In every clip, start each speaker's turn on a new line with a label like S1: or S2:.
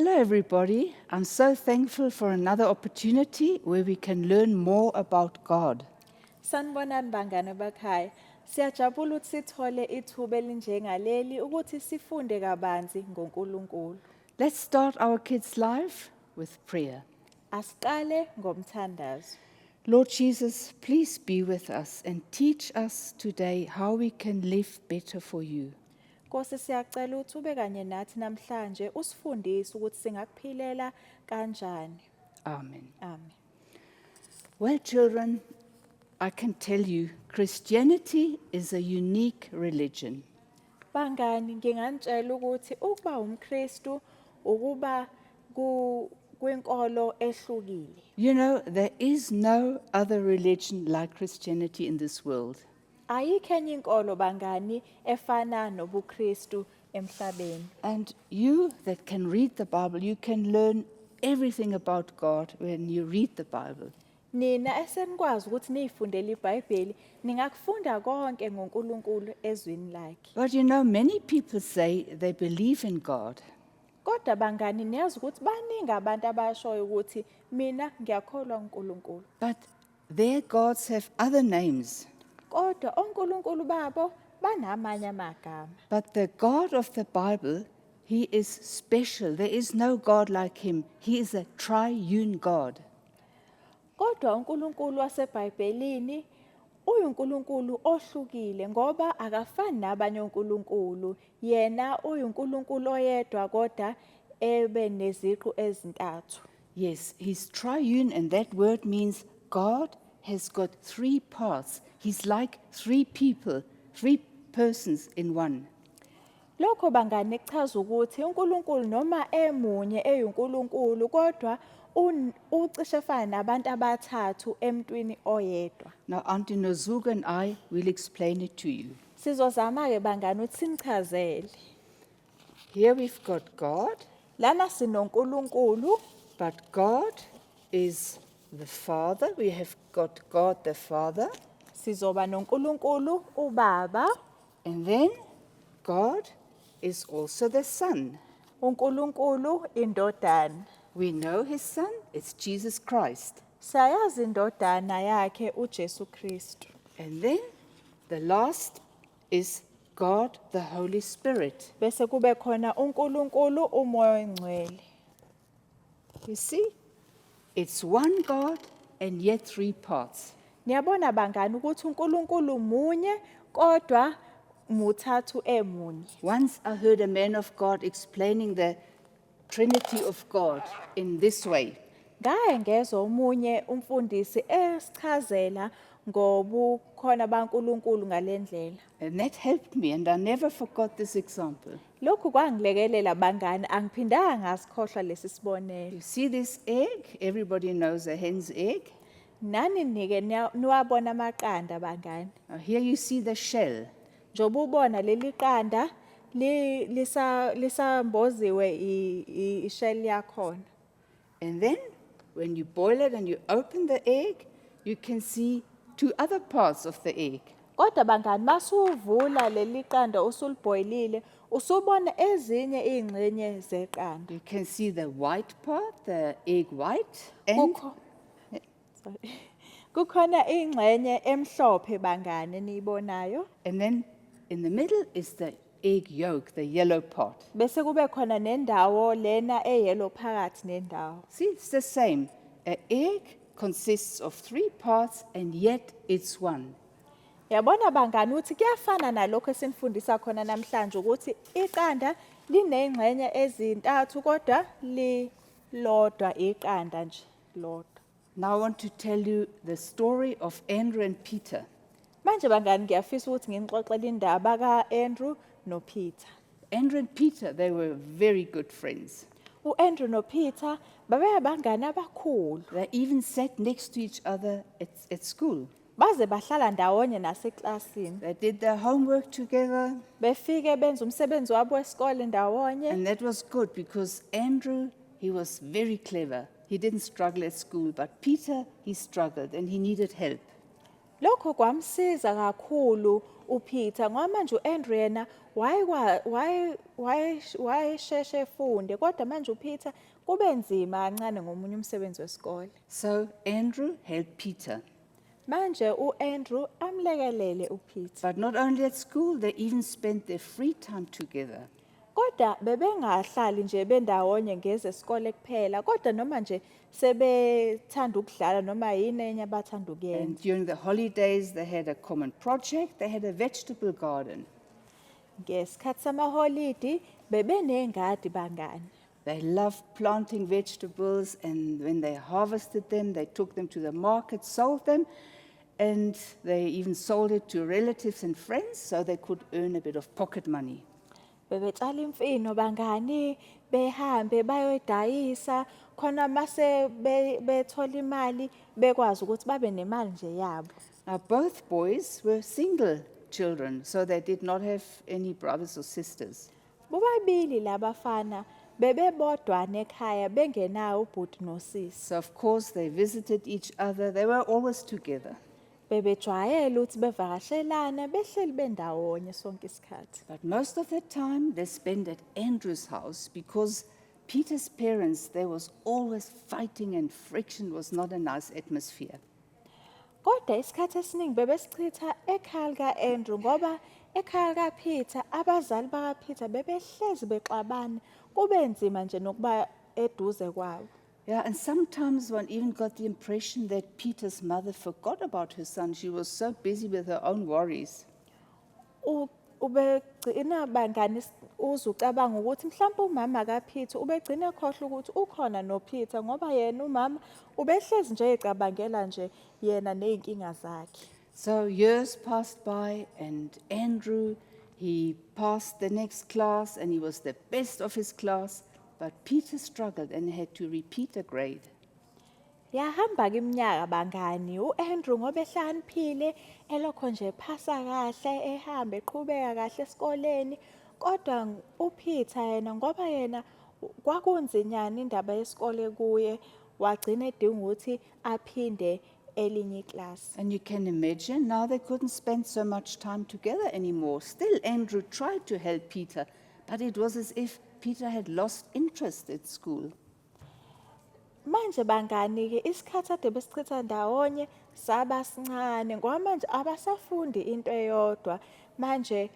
S1: Hello, everybody. I'm so thankful for another opportunity where we can learn more about God.
S2: Sanibonani bangane bakhaya. Siyajabula ukuthi sithole ithuba elinjengaleli ukuthi sifunde kabanzi ngoNkulunkulu.
S1: Let's start our kids' life with prayer.
S2: Asiqale ngomthandazo.
S1: Lord Jesus, please be with us and teach us today how we can live better for you.
S2: Nkosi, siyacela ukuthi ube kanye nathi namhlanje, usifundise ukuthi singakuphilela kanjani.
S1: Amen.
S2: Amen.
S1: Well, children, I can tell you Christianity is a unique religion.
S2: Bangani, nginganitshela ukuthi ukuba umKristu ukuba ku kwinkolo ehlukile.
S1: There is no other religion like Christianity in this world.
S2: Ayikho enye inkolo, bangani, efana nobuKristu emhlabeni.
S1: And you that can read the Bible, you can learn everything about God when you read the Bible.
S2: Nina esenikwazi ukuthi niyifundele iBhayibheli, ningakufunda konke ngoNkulunkulu ezwini lakhe.
S1: But many people say they believe in God,
S2: Kodwa bangani, niyazi ukuthi baningi abantu abashoyo ukuthi mina ngiyakholwa uNkulunkulu.
S1: But their gods have other names.
S2: Kodwa onkulunkulu babo banamanye amagama.
S1: But the God of the Bible, he is special. There is no God like him. He is a triune God.
S2: Kodwa uNkulunkulu waseBhayibhelini uyinkulunkulu ohlukile ngoba akafani nabanye onkulunkulu. Yena uyinkulunkulu oyedwa kodwa ebe neziqu ezintathu.
S1: Yes, he's triune, and that word means God has got three parts. He's like three people, three persons in one.
S2: Lokho bangani kuchaza ukuthi uNkulunkulu noma emunye eyinkulunkulu kodwa ucishe efana nabantu abathathu emntwini oyedwa.
S1: Now, Auntie Nozuka and I will explain it to you.
S2: Sizozama ke bangani ukuthi sinichazele.
S1: Here we've got God,
S2: Lana sinoNkulunkulu,
S1: but God is the Father. We have got God the Father.
S2: Sizoba noNkulunkulu uBaba,
S1: And then God is also the Son.
S2: uNkulunkulu indodana.
S1: We know his Son, it's Jesus Christ.
S2: Siyayazi indodana yakhe uJesu Kristu.
S1: And then the last is God the Holy Spirit.
S2: Bese kube khona uNkulunkulu uMoya oNgcwele.
S1: You see, it's one God and yet three parts.
S2: Niyabona bangani ukuthi uNkulunkulu munye kodwa muthathu emunye.
S1: Once I heard a man of God explaining the Trinity of God in this way.
S2: Ngaye ngezwa omunye umfundisi esichazela ngobukhona baNkulunkulu ngalendlela.
S1: And that helped me, and I never forgot this example.
S2: Lokhu kwangilekelela bangani, angiphindanga ngasikhohlwa lesi sibonelo.
S1: You see this egg? Everybody knows a hen's egg.
S2: Nani nike niwabona amaqanda bangani.
S1: Now, here you see the shell.
S2: Njoba ubona leli qanda lisamboziwe ishell yakhona.
S1: And then when you boil it and you open the egg, you can see two other parts of the egg.
S2: Kodwa bangani, masuvula leli qanda usulibhoyilile, usubona ezinye izingxenye zeqanda.
S1: You can see the white part, the egg white, and
S2: Sorry. Kukhona ingxenye emhlophe bangane niyibonayo.
S1: And then in the middle is the egg yolk, the yellow part.
S2: Bese kube khona nendawo lena eyellow phakathi nendawo.
S1: See, it's the same. An egg consists of three parts and yet it's one.
S2: Yabona bangani ukuthi kuyafana nalokho esinifundisa khona namhlanje ukuthi iqanda linezingxenye ezintathu kodwa lilodwa iqanda nje lodwa.
S1: Now I want to tell you the story of Andrew and Peter.
S2: Manje bangani, ngiyafisa ukuthi nginixoxele indaba kaAndrew noPeter.
S1: Andrew and Peter, they were very good friends.
S2: UAndrew noPeter babeyabangani abakhulu.
S1: They even sat next to each other at school.
S2: Baze bahlala ndawonye naseklasini.
S1: They did their homework together,
S2: Befike benza umsebenzi wabo wesikole ndawonye.
S1: And that was good because Andrew, he was very clever. He didn't struggle at school, but Peter, he struggled and he needed help.
S2: Lokho kwamsiza kakhulu uPeter ngoba manje uAndrew yena wayesheshe efunde kodwa manje uPeter kube nzima kancane ngomunye umsebenzi wesikole.
S1: So Andrew helped Peter.
S2: Manje uAndrew amlekelele uPeter.
S1: But not only at school, they even spent their free time together.
S2: Kodwa bebengahlali nje bendawonye ngezesikole kuphela kodwa noma nje sebethanda ukudlala noma yini enye abathanda ukuyenza.
S1: And during the holidays, they had a common project. They had a vegetable garden.
S2: Ngesikhathi samaholidi bebenengadi bangani.
S1: They loved planting vegetables, and when they harvested them, they took them to the market, sold them, and they even sold it to relatives and friends so they could earn a bit of pocket money.
S2: Bebetshala imfino bangani behambe bayoyidayisa khona mase bethola imali bekwazi ukuthi babe nemali nje yabo.
S1: Now, both boys were single children, so they did not have any brothers or sisters.
S2: Bobabili labafana bebebodwa nekhaya bengenawo ubhuti nosisi.
S1: So, of course, they visited each other, they were always together.
S2: Bebejwayele ukuthi bevakashelana behleli bendawonye sonke isikhathi.
S1: But most of the time they spent at Andrew's house because Peter's parents, there was always fighting and friction, was not a nice atmosphere.
S2: Kodwa isikhathi esiningi bebesichitha ekhaya lika-Andrew ngoba ekhaya likaPeter abazali bakaPeter bebehlezi bexabana kube nzima nje nokuba eduze kwabo.
S1: Yeah, and sometimes one even got the impression that Peter's mother forgot about her son. She was so busy with her own worries.
S2: Ubegcina bangani uze ucabanga ukuthi mhlawumbe umama kaPeter ubegcina ekhohlwa ukuthi ukhona noPeter ngoba yena umama ubehlezi nje ecabangela nje yena nezinkinga zakhe.
S1: So years passed by, and Andrew, he passed the next class and he was the best of his class. But Peter struggled and had to repeat a grade.
S2: Yahamba ke iminyaka bangani uAndrew ngoba ehlakaniphile elokho nje ephasa kahle ehamba eqhubeka kahle esikoleni kodwa uPeter yena ngoba yena kwakunzinyana indaba yesikole kuye wagcina edinga ukuthi aphinde elinye iklasi.
S1: And you can imagine now they couldn't spend so much time together anymore. Still, Andrew tried to help Peter, but it was as if Peter had lost interest at school.
S2: Manje bangani ke isikhathi ade besichitha ndawonye saba sincane ngoba manje abasafundi into eyodwa manje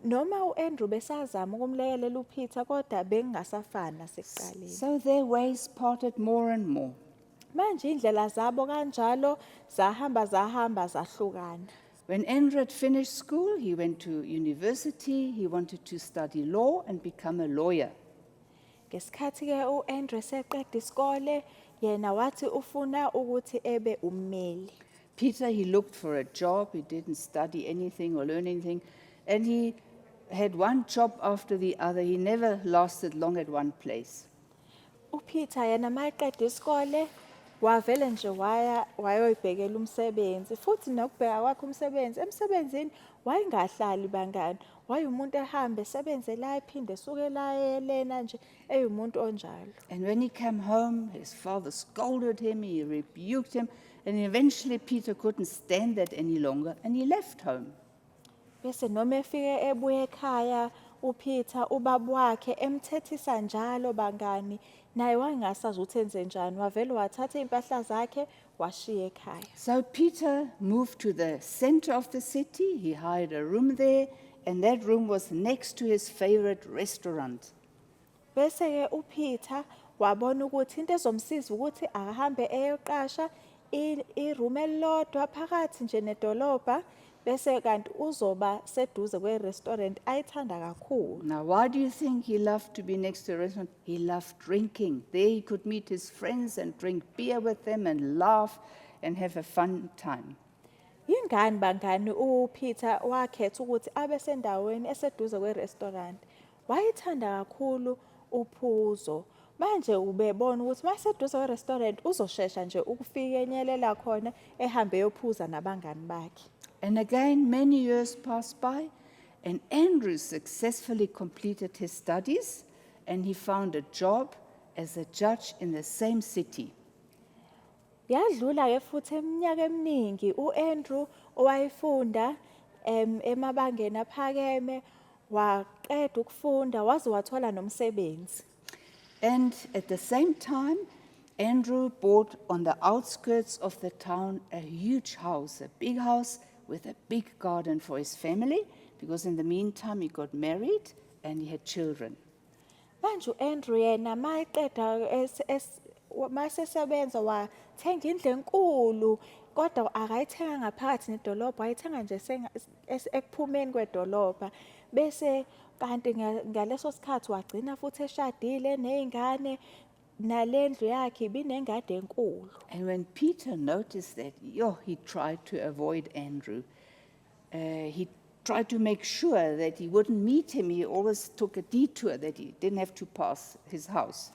S2: noma uAndrew besazama ukumlekelela uPeter kodwa bengasafani nasekuqaleni.
S1: So their ways parted more and more.
S2: Manje indlela zabo kanjalo zahamba zahamba zahlukana.
S1: When Andrew had finished school, he went to university. He wanted to study law and become a lawyer.
S2: Ngesikhathi ke uAndrew eseqeda isikole yena wathi ufuna ukuthi ebe ummeli.
S1: Peter, he looked for a job. He didn't study anything or learn anything. And he had one job after the other. He never lasted long at one place.
S2: UPeter yena mayeqeda isikole wavele nje waya wayoyibhekela umsebenzi futhi nokubheka kwakhe umsebenzi emsebenzini wayengahlali bangani wayumuntu ehambe esebenze la ephinde esuke la lena nje eyumuntu onjalo.
S1: And when he came home, his father scolded him, he rebuked him, and eventually Peter couldn't stand that any longer and he left home.
S2: Bese noma efike ebuye ekhaya uPeter ubaba wakhe emthethisa njalo bangani naye wayengasazi ukuthi enze njani wavele wathatha impahla zakhe washiya ekhaya.
S1: So Peter moved to the center of the city. He hired a room there, and that room was next to his favorite restaurant.
S2: Bese ke uPeter wabona ukuthi into ezomsiza ukuthi akahambe eyoqasha iroom elilodwa phakathi nje nedolobha bese kanti uzoba seduze kwe-restaurant ayithanda kakhulu.
S1: Now, why do you think he loved to be next to a restaurant? He loved drinking. There he could meet his friends and drink beer with them and laugh and have a fun time.
S2: Yingani bangani uPeter wakhetha ukuthi abe sendaweni eseduze kwe-restaurant. Wayethanda kakhulu uphuzo. Manje ubebona ukuthi mayeseduze kwe-restaurant uzoshesha nje ukufika enyelela khona ehambe eyophuza nabangani bakhe.
S1: And again, many years passed by, and Andrew successfully completed his studies and he found a job as a judge in the same city.
S2: Yadlula ke futhi eminyaka eminingi uAndrew owayefunda emabangeni aphakeme waqeda ukufunda waze wathola nomsebenzi.
S1: And at the same time, Andrew bought on the outskirts of the town a huge house, a big house with a big garden for his family, because in the meantime he got married and he had children.
S2: Manje uAndrew yena mayeqeda mayesesebenza wathenga indlu enkulu kodwa akayithenga ngaphakathi nedolobha, wayithenga nje ekuphumeni kwedolobha. Bese kanti ngaleso sikhathi wagcina futhi eshadile nezingane nalendlu yakhe ibinengadi enkulu.
S1: And when Peter noticed that, yo, he tried to avoid Andrew. He tried to make sure that he wouldn't meet him. He always took a detour that he didn't have to pass his house.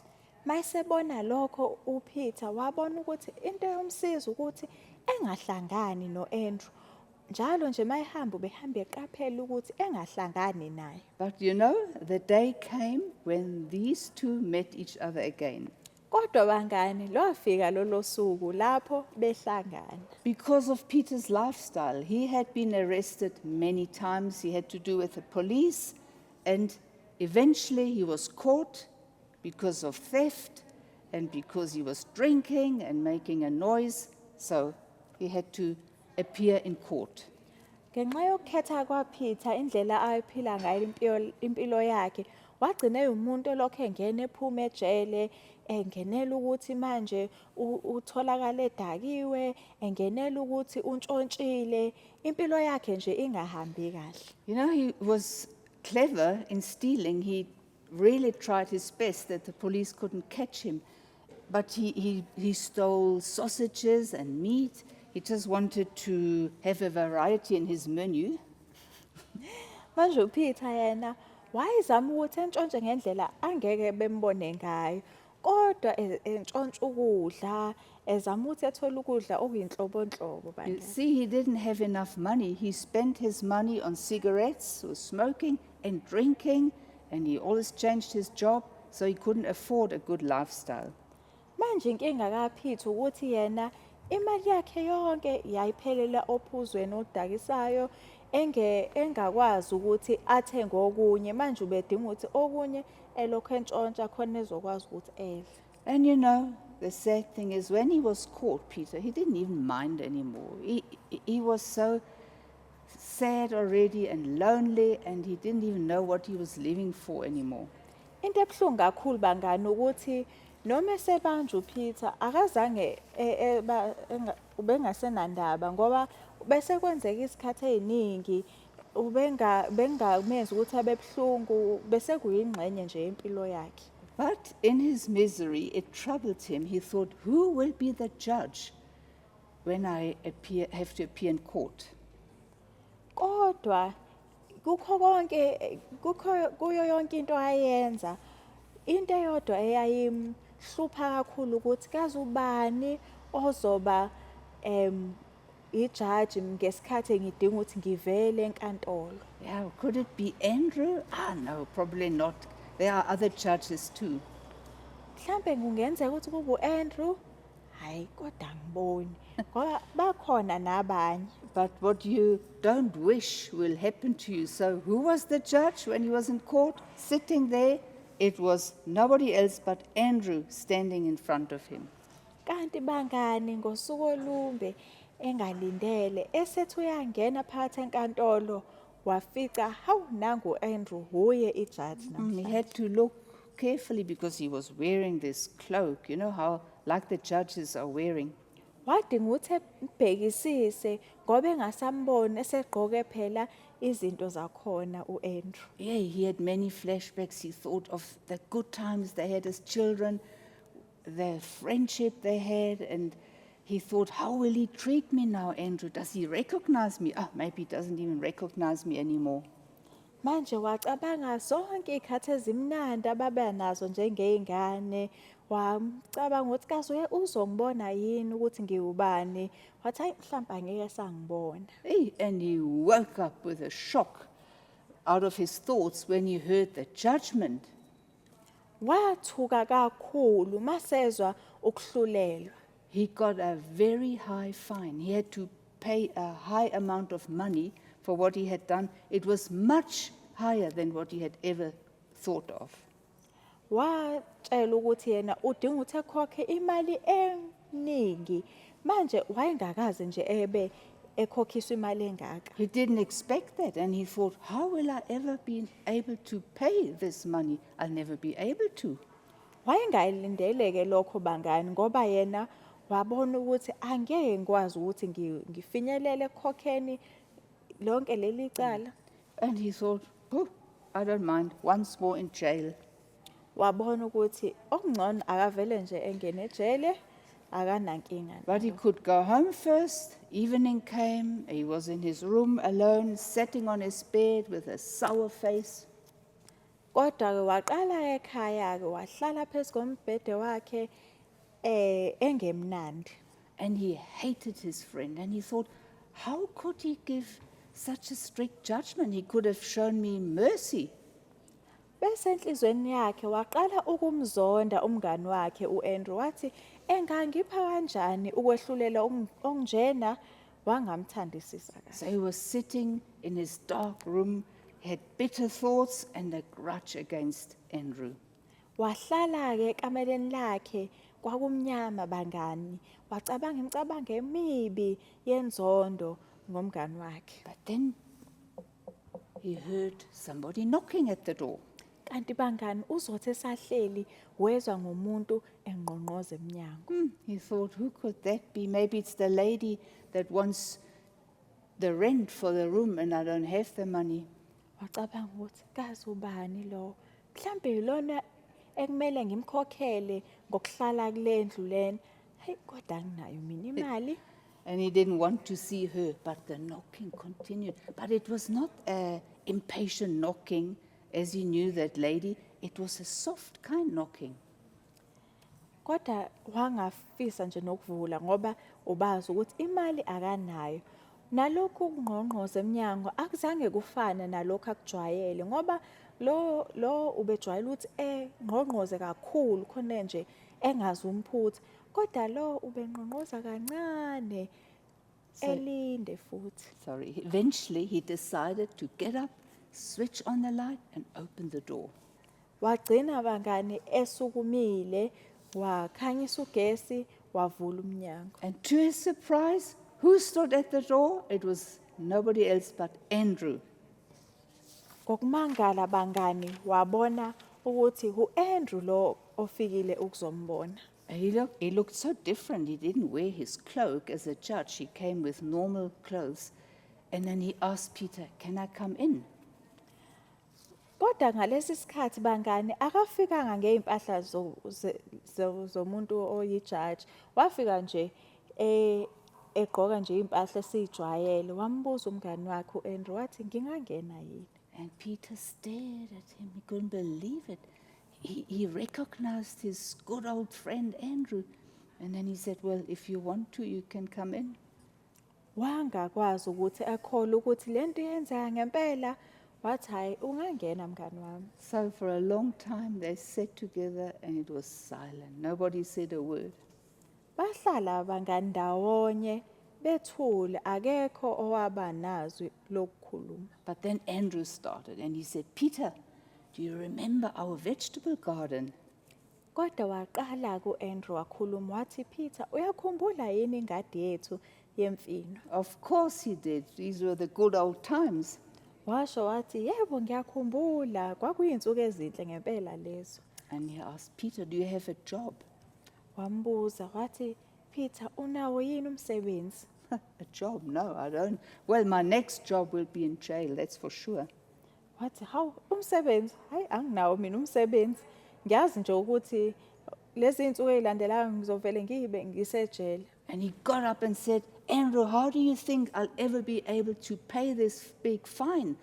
S2: Mayesebona lokho uPeter wabona ukuthi into yomsiza ukuthi engahlangani noAndrew. Njalo nje mayehamba ubehamba eqaphela ukuthi engahlangani naye.
S1: But the day came when these two met each other again.
S2: Kodwa bangani, lwafika lolo suku lapho behlangana.
S1: Because of Peter's lifestyle, he had been arrested many times. He had to do with the police, and eventually he was caught because of theft and because he was drinking and making a noise. So he had to appear in court.
S2: Ngenxa yokukhetha kwaPeter indlela ayephila ngayo impilo yakhe, wagcina eyumuntu olokhu engena ephuma ejele, engenela ukuthi manje utholakala edakiwe, engenela ukuthi untshontshile, impilo yakhe nje ingahambi kahle.
S1: He was clever in stealing. He really tried his best that the police couldn't catch him. But he stole sausages and meat. He just wanted to have a variety in his menu.
S2: Manje uPeter yena wayezama ukuthi entshontshe ngendlela angeke bembone ngayo. Kodwa entshontsha ukudla, ezama ukuthi ethole ukudla okuyinhlobonhlobo
S1: You
S2: bandla.
S1: see, he didn't have enough money. He spent his money on cigarettes, or smoking and drinking, and he always changed his job, so he couldn't afford a good lifestyle.
S2: Manje inkinga kaPeter ukuthi yena imali yakhe yonke yayiphelela ophuzweni oludakisayo, engakwazi ukuthi athenge okunye. Manje ubedinga ukuthi okunye elokhu entshontsha khona ezokwazi ukuthi edle.
S1: And the sad thing is when he was caught, Peter, he didn't even mind anymore. He was so sad already and lonely, and he didn't even know what he was living for anymore.
S2: Into ebuhlungu kakhulu bangani ukuthi noma esebanjwa uPeter akazange ubengasenandaba ngoba bese kwenzeka isikhathi eziningi bengamenzi ukuthi abe buhlungu, bese kuyingxenye nje yempilo yakhe.
S1: But in his misery, it troubled him. He thought, who will be the judge when I have to appear in court?
S2: Kodwa kukho konke, kukho kuyo yonke into ayenza, into eyodwa eyayimhlupha kakhulu ukuthi kazi ubani ozoba ijaji ngesikhathi ngidinga ukuthi ngivele enkantolo.
S1: Yeah, could it be Andrew? No, probably not. There are other judges too.
S2: Mhlambe kungenzeka ukuthi kube uAndrew. Hayi, kodwa angiboni ngoba bakhona nabanye.
S1: But what you don't wish will happen to you. So who was the judge when he was in court? Sitting there, it was nobody else but Andrew standing in front of him.
S2: Kanti bangani, ngosuku olumbe engalindele esethi uyangena phakathi enkantolo wafica hawu nangu Andrew huye ijaji
S1: He
S2: namhlanje.
S1: had to look carefully because he was wearing this cloak, you know how like the judges are wearing.
S2: Wadinga ukuthi ebhekisise ngoba engasamboni esegqoke phela izinto zakhona uAndrew.
S1: Yeah, he had many flashbacks. He thought of the good times they had as children, the friendship they had, and he thought, how will he treat me now, Andrew? Does he recognize me? Maybe he doesn't even recognize me anymore.
S2: Manje wacabanga zonke izikhathi ezimnandi ababe nazo njengezingane, wacabanga ukuthi kaze uzongibona yini ukuthi ngiwubani, wathi hayi mhlawumbe angeke sangibona.
S1: Hey, and he woke up with a shock out of his thoughts when he heard the judgment.
S2: Wathuka kakhulu masezwa ukuhlulelwa.
S1: He got a very high fine. He had to pay a high amount of money for what he had done. It was much higher than what he had ever thought of.
S2: Watshela ukuthi yena udinga ukuthi ekhokhe imali eningi. Manje wayengakaze nje ebe ekhokhiswa imali engaka.
S1: He didn't expect that, and he thought, "How will I ever be able to pay this money? I'll never be able to."
S2: Wayengayilindeleke lokho bangani ngoba yena wabona ukuthi angeke ngikwazi ukuthi ngifinyelele ekukhokheni lonke leli cala.
S1: And he thought, "Oh, I don't mind, once more in jail."
S2: Wabona ukuthi okungcono akavele nje engene ejele akanankinga.
S1: But he could go home first. Evening came. He was in his room alone, sitting on his bed with a sour face.
S2: Kodwa-ke waqala ekhaya-ke wahlala phezu kombhede wakhe engemnandi.
S1: And he hated his friend. And he thought, "How could he give such a strict judgment? He could have shown me mercy."
S2: Bese enhliziyweni yakhe waqala ukumzonda umngani wakhe uAndrew wathi engangipha kanjani ukwehlulela okunjena wangamthandisisa kahle.
S1: So he was sitting in his dark room, had bitter thoughts and a grudge against Andrew.
S2: Wahlala-ke ekameleni lakhe kwakumnyama bangani wacabanga imicabango emibi yenzondo ngomngani wakhe.
S1: But then he heard somebody knocking at the door.
S2: Kanti bangani uzothi esahleli wezwa ngomuntu engqongqoza emnyango.
S1: He thought, "Who could that be? Maybe it's the lady that wants the rent for the room and I don't have the money."
S2: Wacabanga ukuthi kazi ubani lo, mhlambe yilona ekumele ngimkhokhele ngokuhlala kule ndlu lena. Hayi kodwa anginayo mina imali.
S1: And he didn't want to see her, but the knocking continued. But it was not an impatient knocking, as he knew that lady. It was a soft, kind knocking.
S2: Kodwa wangafisa nje nokuvula ngoba ubazi ukuthi imali akanayo. Nalokhu kungqongqoza emnyango akuzange kufane nalokhu akujwayele ngoba lo ubejwayele ukuthi engqongqoze kakhulu khona nje engazi umphutha. Kodwa lo ubengqongqoza kancane elinde futhi.
S1: Sorry. Eventually, he decided to get up, switch on the light, and open the door.
S2: Wagcina bangani esukumile wakhanyisa ugesi wavula umnyango.
S1: And to his surprise, who stood at the door? It was nobody else but Andrew.
S2: Ngokumangala bangani wabona ukuthi uAndrew lo ofikile ukuzombona.
S1: And he looked so different. He didn't wear his cloak as a judge. He came with normal clothes. And then he asked Peter, "Can I come in?"
S2: Kodwa ngalesi sikhathi bangani akafikanga ngeimpahla zomuntu oyijaji. Wafika nje egqoka nje impahla esijwayele. Wambuza umngani wakhe uAndrew wathi ngingangena yini?
S1: And Peter stared at him. He couldn't believe it. He recognized his good old friend Andrew. And then he said, "Well, if you want to, you can come in."
S2: Wangakwazi ukuthi akholwe ukuthi lento yenzeka ngempela. Wathi hayi ungangena mngani wami.
S1: So for a long time they sat together and it was silent. Nobody said a word.
S2: Bahlala bangani ndawonye bethule akekho owaba nazwi lokukhuluma.
S1: But then Andrew started and he said, "Peter, do you remember our vegetable garden?"
S2: Kodwa waqala ku-Andrew wakhuluma wathi Peter uyakhumbula yini ingadi yethu yemfino?
S1: Of course he did. These were the good old times.
S2: Washo wathi yebo ngiyakhumbula kwakuyinsuku ezinhle ngempela lezo.
S1: And he asked, "Peter, do you have a job?"
S2: Wambuza wathi Peter unawo yini umsebenzi?
S1: "A job? No, I don't. Well, my next job will be in jail, that's for sure."
S2: Wathi hawu umsebenzi hayi anginawo mina umsebenzi. Ngiyazi nje ukuthi lezi insuku ezilandelayo ngizovele ngibe ngisejele.
S1: And he got up and said, "Andrew, how do you think I'll ever be able to pay this big fine?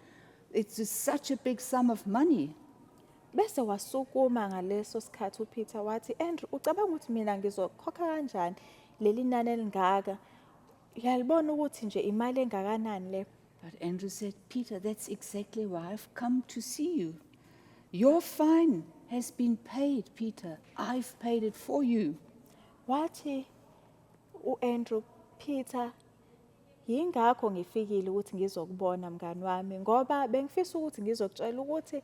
S1: It's just such a big sum of money."
S2: Bese wasukuma ngaleso sikhathi uPeter wathi Andrew ucabanga ukuthi mina ngizokhokha kanjani leli nani elingaka? Uyalibona ukuthi nje imali engakanani le?
S1: But Andrew said, "Peter, that's exactly why I've come to see you. Your fine has been paid, Peter. I've paid it for you."
S2: Wathi uAndrew, "Peter, yingakho ngifikile ukuthi ngizokubona mngani wami ngoba bengifisa ukuthi ngizokutshela ukuthi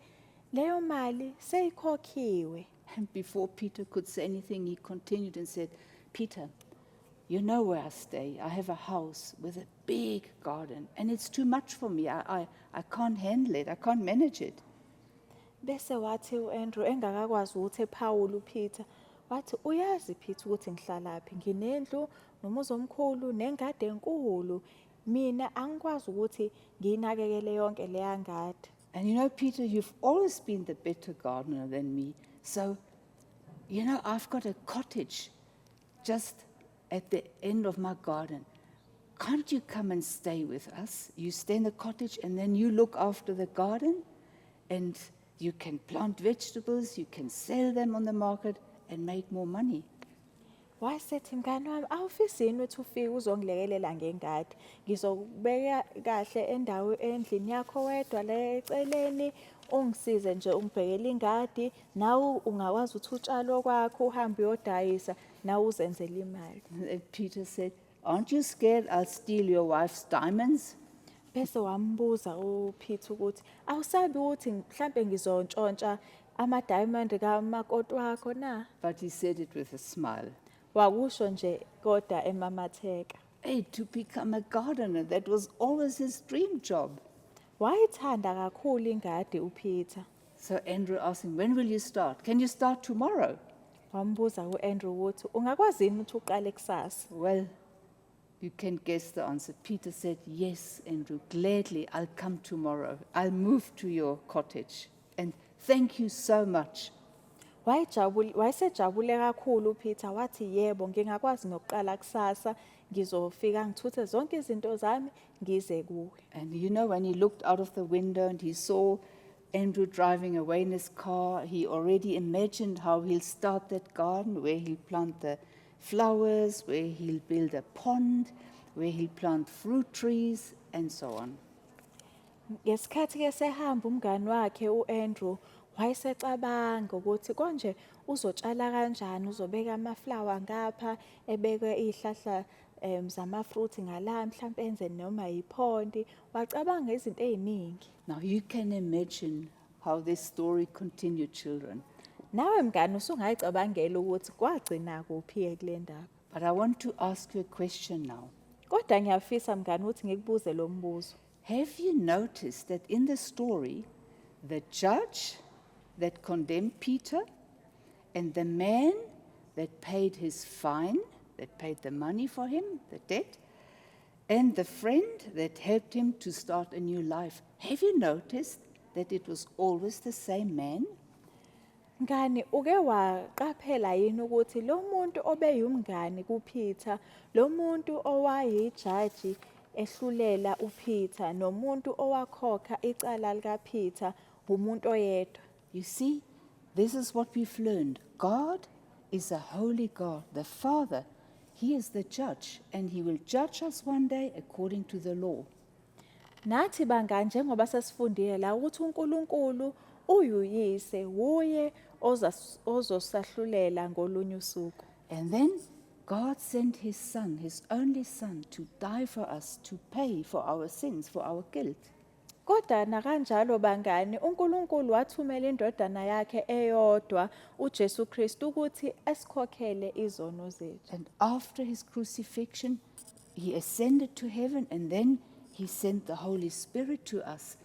S2: leyo mali seyikhokhiwe."
S1: And before Peter could say anything, he continued and said, "Peter, you know where I stay. I have a house with a big garden, and it's too much for me. I can't handle it. I can't manage it."
S2: Bese wathi uAndrew engakakwazi ukuthi ephawule uPeter, wathi, "Uyazi Peter ukuthi ngihlalaphi, nginendlu nomuzi omkhulu nengadi enkulu, mina angikwazi ukuthi ngiyinakekele yonke leya ngadi."
S1: "And you know, Peter, you've always been the better gardener than me. So, I've got a cottage just at the end of my garden. Can't you come and stay with us? You stay in the cottage and then you look after the garden, and you can plant vegetables, you can sell them on the market and make more money."
S2: Wayesethi, "Mngani wami, awufisi yini ukuthi ufike uzongilekelela ngengadi? Ngizokubeka kahle endawo endlini yakho wedwa le eceleni, ungisize nje ungibhekele ingadi, nawe ungakwazi ukuthi utshale okwakho uhambe uyodayisa nawe uzenzele imali."
S1: And Peter said, "Aren't you scared I'll steal your wife's diamonds?"
S2: Bese wambuza uPeter ukuthi awusabi ukuthi mhlambe ngizontshontsha ama-diamond kamakoti wakho na?
S1: But he said it with a smile.
S2: Wakusho nje kodwa emamatheka.
S1: Hey, to become a gardener, that was always his dream job.
S2: Wayithanda kakhulu ingadi uPeter.
S1: So Andrew asked him, "When will you start? Can you start tomorrow?"
S2: Wambuza uAndrew ukuthi ungakwazi yini ukuthi uqale kusasa?
S1: Well, you can guess the answer. Peter said, "Yes, Andrew, gladly, I'll come tomorrow. I'll move to your cottage. And thank you so much."
S2: Wayejabule wayesejabule kakhulu uPeter, wathi, "Yebo, ngingakwazi nokuqala kusasa, ngizofika ngithuthe zonke izinto zami ngize kuwe."
S1: And when he looked out of the window and he saw Andrew driving away in his car, he already imagined how he'll start that garden, where he'll plant the flowers, where he'll build a pond, where he'll plant fruit trees, and so on.
S2: Ngesikhathi ke sehamba umngani wakhe uAndrew, wayesecabanga ukuthi konje uzotshala kanjani, uzobeka amaflower ngapha, ebeke izihlahla zamafruit ngala, mhlambe enze noma yiphondi, wacabanga izinto eziningi.
S1: Now you can imagine how this story continued, children.
S2: Nawe mngani usungayicabangela ukuthi kwagcina kuphi kule ndaba.
S1: But I want to ask you a question now.
S2: Kodwa ngiyafisa mngani ukuthi ngikubuze lo mbuzo.
S1: Have you noticed that in the story, the judge that condemned Peter and the man that paid his fine, that paid the money for him, the debt, and the friend that helped him to start a new life, have you noticed that it was always the same man?
S2: Mngani, uke waqaphela yini ukuthi lo muntu obeyumngani kuPeter, lo muntu owayijaji ehlulela uPeter, nomuntu owakhokha icala likaPeter umuntu oyedwa?
S1: You see, this is what we've learned. God is a holy God, the Father. He is the judge, and He will judge us one day according to the law.
S2: Nathi bangani, njengoba sesifundile la ukuthi uNkulunkulu uyuyise, wuye ozosahlulela ngolunye usuku.
S1: And then God sent His Son, His only Son, to die for us, to pay for our sins, for our guilt.
S2: Kodwa nakanjalo bangani, uNkulunkulu wathumela indodana yakhe eyodwa uJesu Kristu ukuthi esikhokhele izono zethu.
S1: And after His crucifixion, He ascended to heaven, and then He sent the Holy Spirit to us,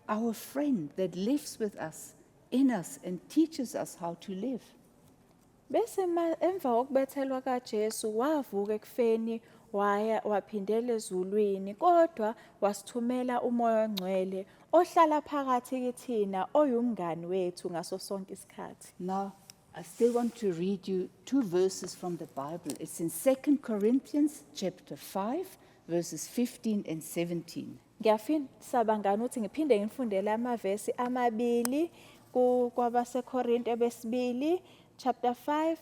S1: our friend that lives with us, in us, and teaches us how to live.
S2: Bese emva kokubethelwa kaJesu wavuka ekufeni, waya waphindela ezulwini, kodwa wasithumela uMoya oNgcwele ohlala phakathi kithina, oyumngani wethu ngaso sonke isikhathi.
S1: Now, I still want to read you two verses from the Bible. It's in 2 Corinthians chapter 5, verses 15 and 17.
S2: Ngiyafisa bangani ukuthi ngiphinde ngifundele amavesi amabili kwabaseKorinte besibili chapter 5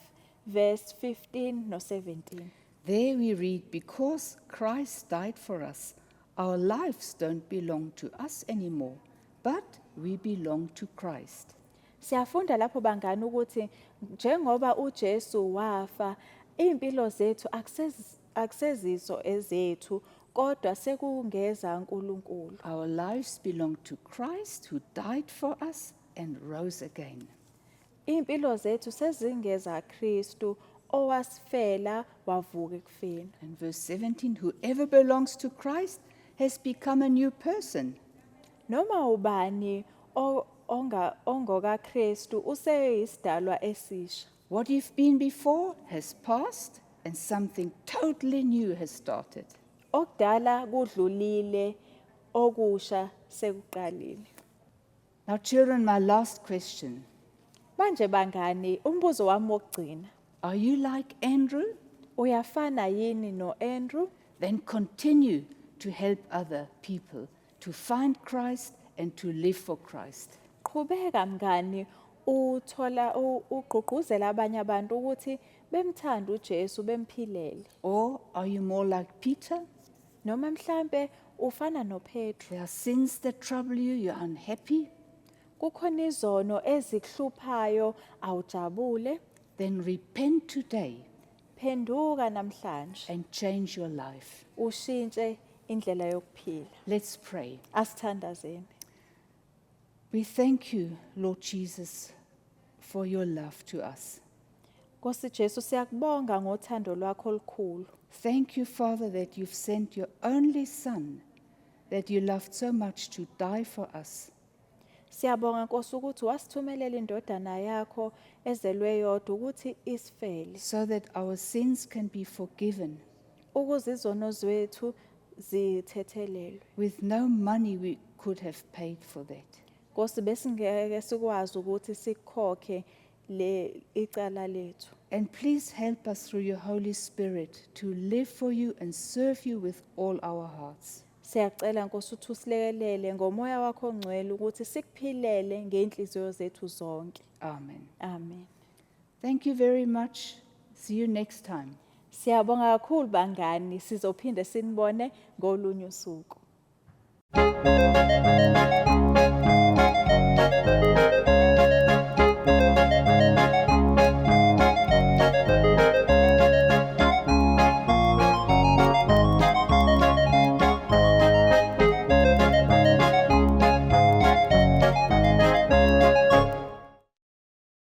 S2: verse 15 no 17.
S1: There we read, "Because Christ died for us, our lives don't belong to us anymore, but we belong to Christ."
S2: Siyafunda lapho bangani ukuthi njengoba uJesu wafa, impilo zethu Akuseziso ezethu kodwa sekungeza uNkulunkulu.
S1: Our lives belong to Christ who died for us and rose again.
S2: Impilo zethu sezingeza Kristu owasifela wavuka ekufeni.
S1: And verse 17, whoever belongs to Christ has become a new person.
S2: Noma ubani onga ongoka Kristu useyisidalwa esisha.
S1: What you've been before has passed and something totally new has started.
S2: Okudala kudlulile, okusha sekuqalile.
S1: Now, children, my last question.
S2: Manje bangani, umbuzo wami wokugcina.
S1: Are you like Andrew?
S2: Uyafana yini noAndrew?
S1: Then continue to help other people to find Christ and to live for Christ.
S2: Qhubeka mngani uthola ugqugquzela abanye abantu ukuthi bemthande uJesu bemphilele.
S1: Or are you more like Peter?
S2: Noma mhlambe ufana noPetru.
S1: There are sins that trouble you, you're unhappy.
S2: Kukhona izono ezikuhluphayo, awujabule.
S1: Then repent today
S2: Phenduka namhlanje
S1: and change your life.
S2: Ushintshe indlela yokuphila.
S1: Let's pray.
S2: Asithandazeni.
S1: We thank you, Lord Jesus, for your love to us.
S2: Nkosi Jesu, siyakubonga ngothando lwakho olukhulu.
S1: Thank you, Father, that you've sent your only Son that you loved so much to die for us.
S2: Siyabonga Nkosi ukuthi wasithumelela indodana yakho ezelwe yodwa ukuthi isifele
S1: so that our sins can be forgiven.
S2: Ukuze izono zethu zithethelelwe.
S1: With no money we could have paid for that.
S2: Nkosi, besingeke sikwazi ukuthi sikhokhe le icala lethu.
S1: And please help us through your Holy Spirit to live for you and serve you with all our hearts.
S2: Siyacela Nkosi ukuthi usilekelele ngomoya wakho ongcwele ukuthi sikuphilele ngezinhliziyo zethu zonke.
S1: Amen.
S2: Amen.
S1: Thank you very much. See you next time.
S2: Siyabonga kakhulu bangani, sizophinde sinibone ngolunye usuku.